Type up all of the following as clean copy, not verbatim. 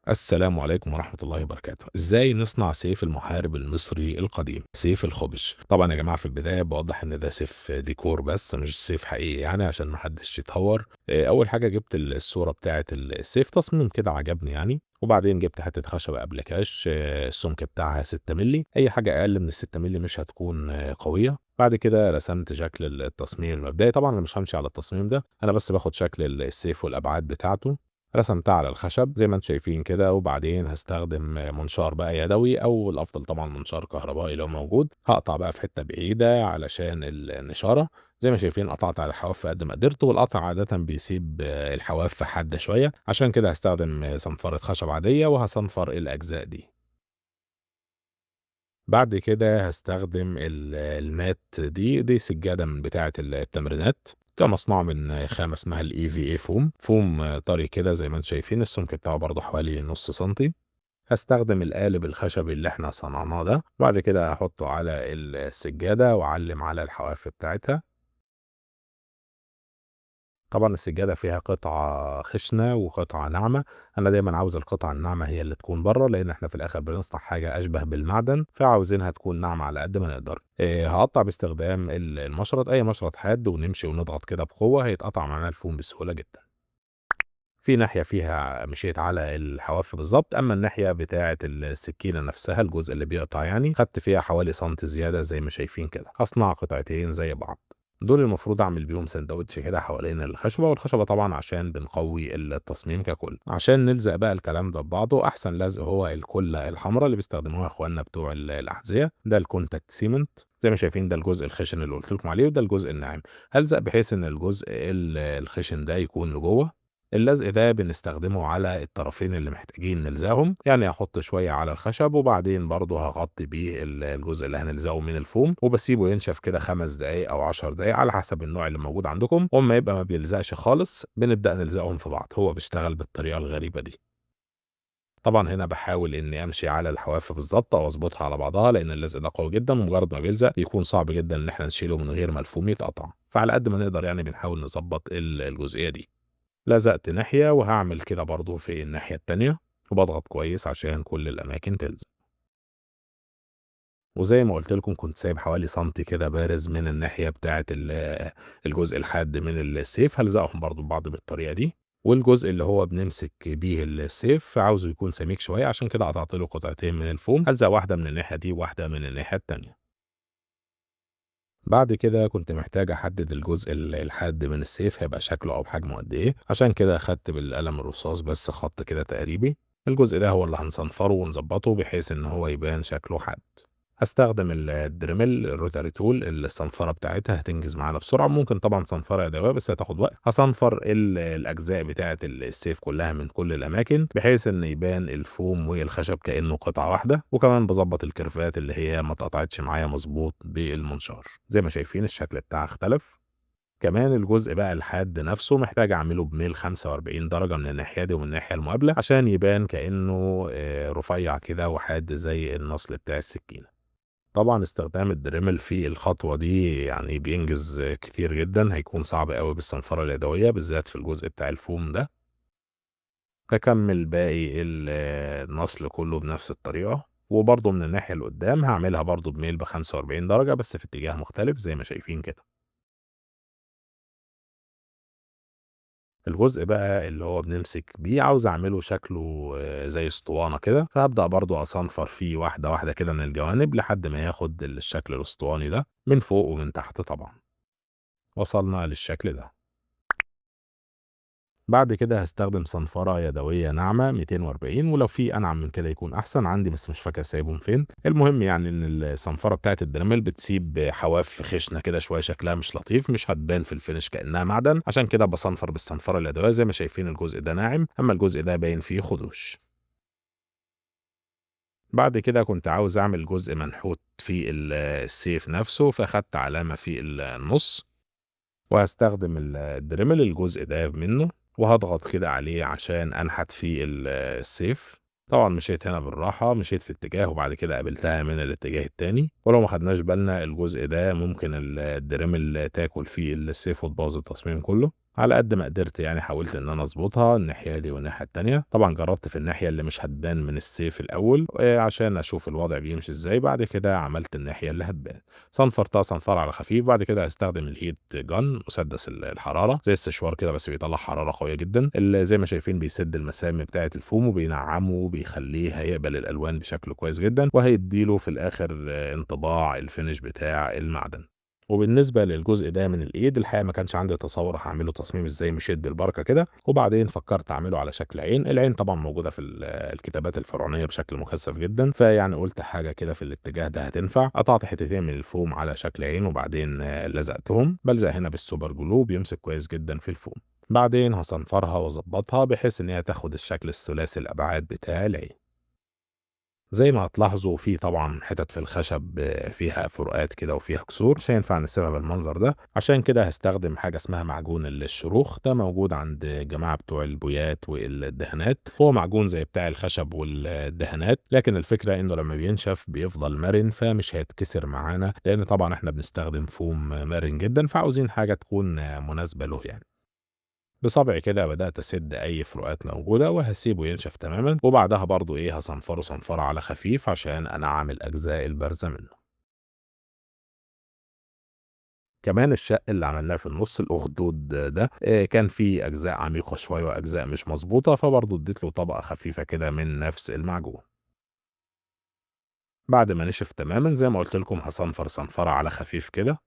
السلام عليكم ورحمة الله وبركاته. ازاي نصنع سيف المحارب المصري القديم، سيف الخبش؟ طبعا يا جماعة في البداية بوضح ان ده سيف ديكور بس مش سيف حقيقي، يعني عشان ما حدش يتهور. اول حاجة جبت الصورة بتاعة السيف، تصميم كده عجبني يعني، وبعدين جبت حتة خشبة أبلكاش، السمك بتاعها 6 مللي، اي حاجة اقل من 6 مللي مش هتكون قوية. بعد كده رسمت شكل التصميم المبدئي. طبعا انا مش همشي على التصميم ده، انا بس باخد شكل السيف والابعاد بتاعته، رسمتها على الخشب زي ما انتم شايفين كده. وبعدين هستخدم منشار بقى يدوي، او الافضل طبعا منشار كهربائي لو موجود. هقطع بقى في حتة بعيدة علشان النشاره. زي ما شايفين قطعت على الحواف قد ما قدرت، والقطع عادة بيسيب الحواف حادة شوية، عشان كده هستخدم صنفره خشب عادية وهصنفر الاجزاء دي. بعد كده هستخدم ال mat دي سجادة من بتاعه التمرينات، كمصنوعة من خامة اسمها ال EVA foam، فوم طري كده زي ما انتم شايفين، السمك بتاعه برضه حوالي نص سنتي. هستخدم القالب الخشبي اللي احنا صنعناه ده، وبعد كده هحطه على السجادة واعلم على الحواف بتاعتها. طبعا السجادة فيها قطعة خشنة وقطعة ناعمة، أنا دايما عاوز القطعة الناعمة هي اللي تكون بره، لأن احنا في الآخر بنصنع حاجة أشبه بالمعدن، فعاوزينها تكون ناعمة على قد ما نقدر. هقطع باستخدام المشرط، أي مشرط حاد، ونمشي ونضغط كده بقوة، هيتقطع معانا الفوم بسهولة جدا. في ناحية فيها مشيت على الحواف بالظبط، أما الناحية بتاعة السكينة نفسها الجزء اللي بيقطع يعني خدت فيها حوالي سنتي زيادة زي ما شايفين كده. هصنع قطعتين زي بعض، دول المفروض اعمل بيهم سندوتش كده حوالين الخشبة، والخشبه طبعا عشان بنقوي التصميم ككل. عشان نلزق بقى الكلام ده ببعضه، احسن لزق هو الكله الحمراء اللي بيستخدموها اخواننا بتوع الاحذية، ده ال contact cement. زي ما شايفين ده الجزء الخشن اللي قلت لكم عليه، وده الجزء الناعم. هلزق بحيث ان الجزء الخشن ده يكون لجوه. اللزق ده بنستخدمه على الطرفين اللي محتاجين نلزقهم، يعني هحط شوية على الخشب وبعدين برضه هغطي بيه الجزء اللي هنلزقه من الفوم، وبسيبه ينشف كده 5 دقايق او 10 دقايق على حسب النوع اللي موجود عندكم. وما يبقى ما بيلزقش خالص بنبدأ نلزقهم في بعض. هو بيشتغل بالطريقة الغريبة دي. طبعا هنا بحاول اني امشي على الحواف بالظبط او اظبطها على بعضها، لان اللزق ده قوي جدا، ومجرد ما بيلزق بيكون صعب جدا ان احنا نشيله من غير ما الفوم يتقطع، فعلى قد ما نقدر يعني بنحاول نظبط الجزئية دي. لزقت ناحية، وهعمل كده برضو في الناحية التانية، وبضغط كويس عشان كل الأماكن تلزق. وزي ما قلت لكم كنت سايب حوالي سنتي كده بارز من الناحية بتاعة الجزء الحاد من السيف، هلزقهم برضو ببعض بالطريقة دي. والجزء اللي هو بنمسك بيه السيف عاوزه يكون سميك شوية، عشان كده قطعت له قطعتين من الفوم، هلزق واحدة من الناحية دي وواحدة من الناحية التانية. بعد كده كنت محتاج احدد الجزء الحاد من السيف هيبقى شكله او حجمه قد ايه، عشان كده اخدت بالقلم الرصاص بس خط كده تقريبي. الجزء ده هو اللي هنصنفره ونظبطه بحيث ان هو يبان شكله حاد. هستخدم ال Dremel ال rotary tool، الصنفره بتاعتها هتنجز معانا بسرعة. ممكن طبعا صنفره يدوية بس هتاخد وقت. هصنفر الاجزاء بتاعه السيف كلها من كل الاماكن بحيث ان يبان الفوم والخشب كانه قطعه واحدة، وكمان بظبط الكيرفات اللي هي ما اتقطعتش معايا مظبوط بالمنشار. زي ما شايفين الشكل بتاعها اختلف. كمان الجزء بقى الحاد نفسه محتاج اعمله بميل 45 درجة من الناحية دي ومن الناحية المقابلة عشان يبان كأنه رفيع كده وحاد زي النصل بتاع السكينة. طبعا استخدام ال Dremel في الخطوة دي يعني بينجز كتير جدا، هيكون صعب قوي بالصنفرة اليدوية بالذات في الجزء بتاع الفوم ده. هكمل باقي النصل كله بنفس الطريقة، وبرضه من الناحية اللي قدام هعملها برضه بميل بخمسة وأربعين درجة بس في اتجاه مختلف زي ما شايفين كده. الجزء بقى اللي هو بنمسك بيه عاوز اعمله شكله زي اسطوانة كده، فهبدأ برضو اصنفر فيه واحدة واحدة كده من الجوانب لحد ما ياخد الشكل الاسطواني ده من فوق ومن تحت. طبعا وصلنا للشكل ده. بعد كده هستخدم صنفرة يدوية ناعمة 240، ولو في أنعم من كده يكون أحسن، عندي بس مش فاكر سايبهم فين. المهم يعني إن الصنفرة بتاعت ال Dremel بتسيب حواف خشنة كده شوية شكلها مش لطيف، مش هتبان في ال finish كأنها معدن، عشان كده بصنفر بالصنفرة اليدوية. زي ما شايفين الجزء ده ناعم، أما الجزء ده باين فيه خدوش. بعد كده كنت عاوز أعمل جزء منحوت في السيف نفسه، فأخدت علامة في النص، وهستخدم ال Dremel الجزء ده منه، وهضغط كده عليه عشان أنحت فيه السيف. طبعا مشيت هنا بالراحة، مشيت في اتجاه وبعد كده قابلتها من الاتجاه التاني، ولو ما خدناش بالنا الجزء ده ممكن ال Dremel تاكل فيه السيف وتبوظ التصميم كله. على قد ما قدرت يعني حاولت إن أنا أضبطها الناحية دي والناحية التانية. طبعًا جربت في الناحية اللي مش هتبان من السيف الأول عشان أشوف الوضع بيمشي إزاي، بعد كده عملت الناحية اللي هتبان. صنفرتها صنفرة على خفيف، بعد كده هاستخدم الheat gun مسدس الحرارة زي السشوار كده بس بيطلع حرارة قوية جدًا، زي ما شايفين بيسد المسام بتاعة الفوم وبينعمه وبيخليه هيقبل الألوان بشكل كويس جدًا، وهيدي له في الآخر انطباع الfinish بتاع المعدن. وبالنسبة للجزء ده من الإيد الحقيقة ما كانش عندي تصور هاعمله تصميم إزاي، مشيت بالبركة كده، وبعدين فكرت أعمله على شكل عين. العين طبعًا موجودة في الكتابات الفرعونية بشكل مكثف جدًا، فيعني قُلت حاجة كده في الاتجاه ده هتنفع. قطعت حتتين من الفوم على شكل عين وبعدين لزقتهم، بالزق هنا بال super glue بيمسك كويس جدًا في الفوم. بعدين هاصنفرها وأضبطها بحيث إن هي تاخد الشكل الثلاثي الأبعاد بتاع العين. زي ما هتلاحظوا في طبعًا حتت في الخشب فيها فروقات كده وفيها كسور، مش هينفع نسيبها بالمنظر ده، عشان كده هاستخدم حاجة اسمها معجون الشروخ، ده موجود عند الجماعة بتوع البويات والدهانات، هو معجون زي بتاع الخشب والدهانات، لكن الفكرة إنه لما بينشف بيفضل مرن فمش هيتكسر معانا، لأن طبعًا إحنا بنستخدم فوم مرن جدًا، فعاوزين حاجة تكون مناسبة له يعني. بصبعي كده بدأت أسد أي فروقات موجودة وهسيبه ينشف تماما، وبعدها برضو هصنفره صنفرة على خفيف عشان أنعم الأجزاء البارزة منه. كمان الشق اللي عملناه في النص الأخدود ده كان فيه أجزاء عميقة شوية وأجزاء مش مظبوطة، فبرضو اديت له طبقة خفيفة كده من نفس المعجون. بعد ما نشف تماما زي ما قلت لكم هصنفر صنفرة على خفيف كده.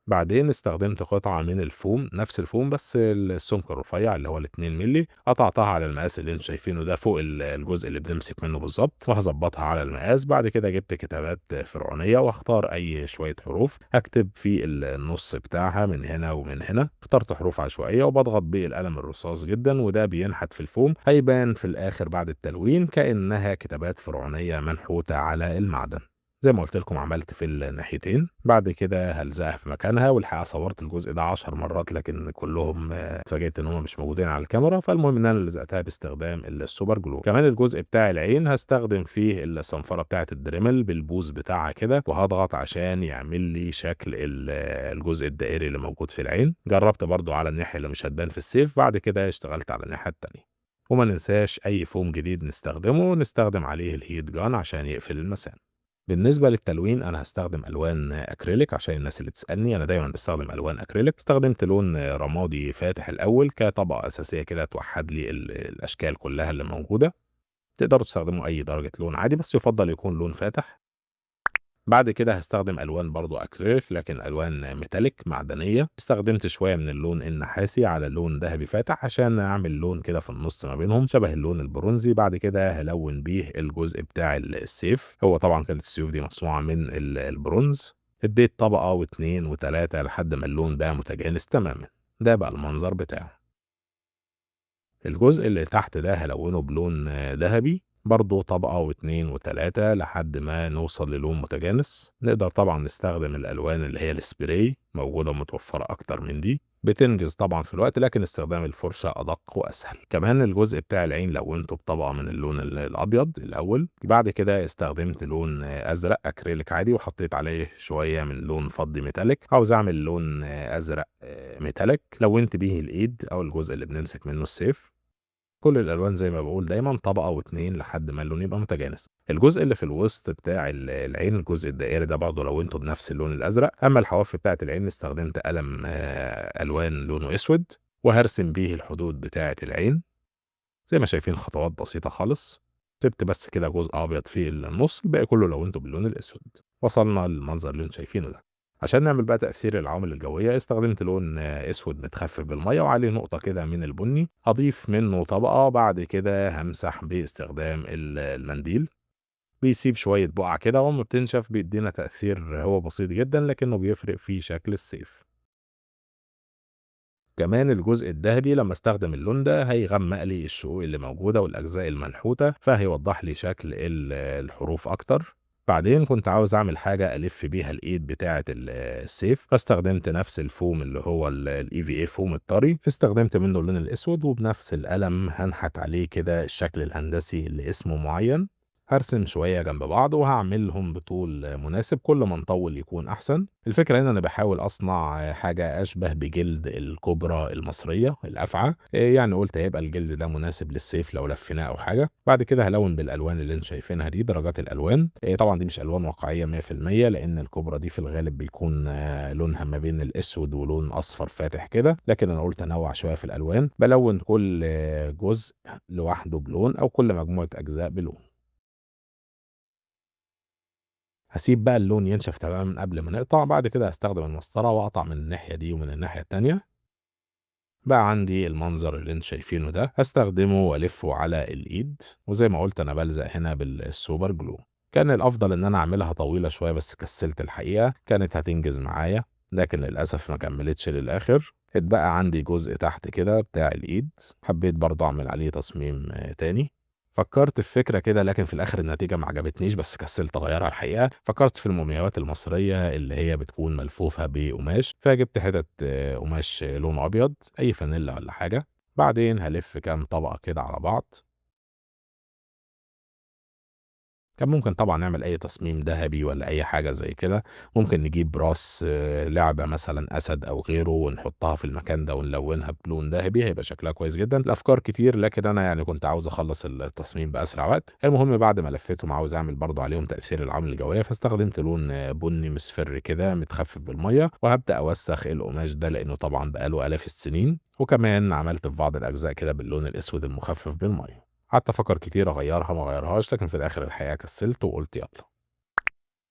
بعدين استخدمت قطعة من الفوم، نفس الفوم بس السمك الرفيع اللي هو الاتنين ملي، قطعتها على المقاس اللي انتم شايفينه ده فوق الجزء اللي بنمسك منه بالظبط، وهظبطها على المقاس. بعد كده جبت كتابات فرعونية واختار أي شوية حروف هكتب في النص بتاعها من هنا ومن هنا. اخترت حروف عشوائية وبضغط بالقلم الرصاص جدا، وده بينحت في الفوم، هيبان في الآخر بعد التلوين كأنها كتابات فرعونية منحوتة على المعدن. زي ما قلت لكم عملت في الناحيتين. بعد كده هلزقها في مكانها، والحقيقة صورت الجزء ده 10 مرات لكن كلهم اتفاجئت ان هم مش موجودين على الكاميرا، فالمهم ان انا لزقتها باستخدام ال super glue. كمان الجزء بتاع العين هستخدم فيه الصنفرة بتاعة الدريمل بالبوز بتاعها كده، وهضغط عشان يعمل لي شكل الجزء الدائري اللي موجود في العين. جربت برضو على الناحية اللي مش هتبان في السيف، بعد كده اشتغلت على الناحية التانية. وما ننساش اي فوم جديد نستخدمه نستخدم عليه ال heat gun عشان يقفل المسام. بالنسبة للتلوين أنا هستخدم ألوان أكريليك عشان الناس اللي بتسألني، أنا دايماً بستخدم ألوان أكريليك. استخدمت لون رمادي فاتح الأول كطبقة أساسية كده توحد لي الأشكال كلها اللي موجودة. تقدروا تستخدموا أي درجة لون عادي بس يفضل يكون لون فاتح. بعد كده هستخدم ألوان برضو أكريليك لكن ألوان metallic معدنية. استخدمت شوية من اللون النحاسي على لون ذهبي فاتح عشان أعمل لون كده في النص ما بينهم شبه اللون البرونزي. بعد كده هلون بيه الجزء بتاع السيف، هو طبعا كانت السيوف دي مصنوعة من البرونز. اديت طبقة واتنين وتلاتة لحد ما اللون بقى متجانس تماما. ده بقى المنظر بتاعه. الجزء اللي تحت ده هلونه بلون ذهبي برضو طبقة واتنين وتلاتة لحد ما نوصل للون متجانس. نقدر طبعا نستخدم الألوان اللي هي السبراي، موجودة ومتوفرة أكتر من دي، بتنجز طبعا في الوقت، لكن استخدام الفرشة أدق وأسهل. كمان الجزء بتاع العين لونته بطبقة من اللون الأبيض الأول، بعد كده استخدمت لون أزرق أكريليك عادي وحطيت عليه شوية من لون فضي metallic. عاوز أعمل لون أزرق metallic لونت بيه الإيد أو الجزء اللي بنمسك منه السيف. كل الألوان زي ما بقول دايما طبقة واتنين لحد ما اللون يبقى متجانس. الجزء اللي في الوسط بتاع العين الجزء الدائري ده برضه لونته بنفس اللون الأزرق. أما الحواف بتاعة العين استخدمت قلم ألوان لونه أسود وهرسم بيه الحدود بتاعة العين. زي ما شايفين خطوات بسيطة خالص، سبت بس كده جزء أبيض في النص، الباقي كله لونته باللون الأسود. وصلنا للمنظر اللي انتم شايفينه ده. عشان نعمل بقى تأثير العوامل الجوية استخدمت لون أسود متخفف بالمية وعليه نقطة كده من البني، هضيف منه طبقة. بعد كده همسح باستخدام المنديل، بيسيب شوية بقع كده وأما بتنشف بيدينا تأثير هو بسيط جدا لكنه بيفرق في شكل السيف. كمان الجزء الذهبي لما استخدم اللون ده هيغمق لي الشقوق اللي موجودة والأجزاء المنحوتة، فهيوضح لي شكل الحروف أكتر. بعدين كنت عاوز أعمل حاجة ألف بيها الإيد بتاعة السيف، فاستخدمت نفس الفوم اللي هو ال EVA فوم الطري، استخدمت منه اللون الأسود وبنفس القلم هنحت عليه كده الشكل الهندسي اللي اسمه معين. هارسم شوية جنب بعض وهاعملهم بطول مناسب، كل ما نطوّل يكون أحسن. الفكرة هنا أنا باحاول أصنع حاجة أشبه بجلد الكوبرا المصرية الأفعى، يعني قُلت هيبقى الجلد ده مناسب للسيف لو لفيناه أو حاجة. بعد كده هالوّن بالألوان اللي أنتم شايفينها دي، درجات الألوان. طبعًا دي مش ألوان واقعية 100% لإن الكوبرا دي في الغالب بيكون لونها ما بين الأسود ولون أصفر فاتح كده، لكن أنا قُلت أنوّع شوية في الألوان. بالوّن كل جزء لوحده بلون أو كل مجموعة أجزاء بلون. هاسيب بقى اللون ينشف تمامًا قبل ما نقطع، بعد كده هاستخدم المسطرة وأقطع من الناحية دي ومن الناحية التانية. بقى عندي المنظر اللي أنتم شايفينه ده، هاستخدمه وألفه على الإيد، وزي ما قُلت أنا بالزق هنا بال super glue. كان الأفضل إن أنا أعملها طويلة شوية بس كسلت الحقيقة، كانت هتنجز معايا، لكن للأسف ما كملتش للآخر. اتبقى عندي جزء تحت كده بتاع الإيد، حبيت برضه أعمل عليه تصميم تاني. فكرت في فكرة كده لكن في الآخر النتيجة ما عجبتنيش، بس كسلت أغيّرها الحقيقة. فكرت في المومياوات المصرية اللي هي بتكون ملفوفة بقماش، فجِبت حتت قماش لونه أبيض، أي فانيلا والّا حاجة. بعدين هالِف كام طبقة كده على بعض. كان ممكن طبعًا نعمل أي تصميم دهبي والّا أي حاجة زي كده، ممكن نجيب راس لعبة مثلًا أسد أو غيره ونحطها في المكان ده ونلونها بلون دهبي، هيبقى شكلها كويس جدًا. الأفكار كتير لكن أنا يعني كنت عاوز أخلّص التصميم بأسرع وقت. المهم بعد ما لفيتهم عاوز أعمل برضه عليهم تأثير العوامل الجوية، فاستخدمت لون بني مصفر كده متخفف بالمَيّة، وهابدأ أوسخ القماش ده لإنه طبعًا بقى له آلاف السنين، وكمان عملت في بعض الأجزاء كده باللون الأسود المخفف بالمَيّة. قعدت أفكر كتير أغيّرها ما أغيّرهاش، لكن في الآخر الحقيقة كسلت وقُلت يالّا.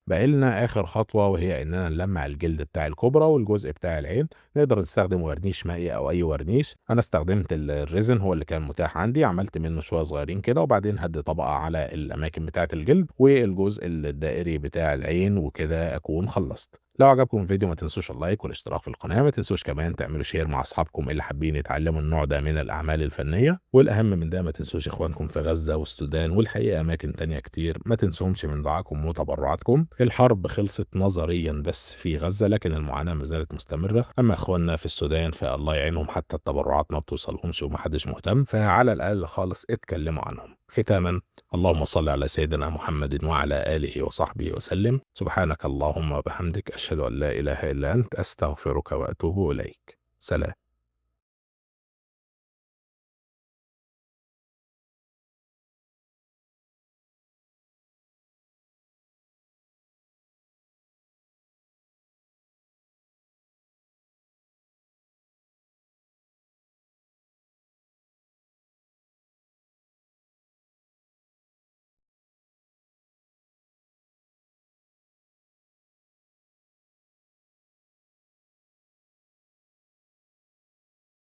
باقي لنا آخر خطوة وهي إننا نلمّع الجلد بتاع الكوبرا والجزء بتاع العين. نقدر نستخدم ورنيش مائي أو أي ورنيش. أنا استخدمت ال resin هو اللي كان متاح عندي، عملت منه شوية صغيرين كده، وبعدين هادّي طبقة على الأماكن بتاعة الجلد والجزء الدائري بتاع العين، وكده أكون خلصت. لو عجبكم الفيديو ما تنسوش ال like والاشتراك في القناة، ما تنسوش كمان تعملوا share مع أصحابكم اللي حابين يتعلموا النوع ده من الأعمال الفنية، والأهم من ده ما تنسوش إخوانكم في غزة والسودان والحقيقة أماكن تانية كتير، ما تنسوهمش من دعائكم وتبرعاتكم. الحرب خلصت نظريا بس في غزة، لكن المعاناة ما زالت مستمرة. أما إخواننا في السودان فالله يعينهم، حتى التبرعات ما بتوصلهمش ومحدش مهتم، فعلى الأقل خالص اتكلموا عنهم. ختاما، اللهم صل على سيدنا محمد وعلى آله وصحبه وسلم. سبحانك اللهم وبحمدك، أشهد أن لا إله إلا أنت، أستغفرك وأتوب إليك. سلام.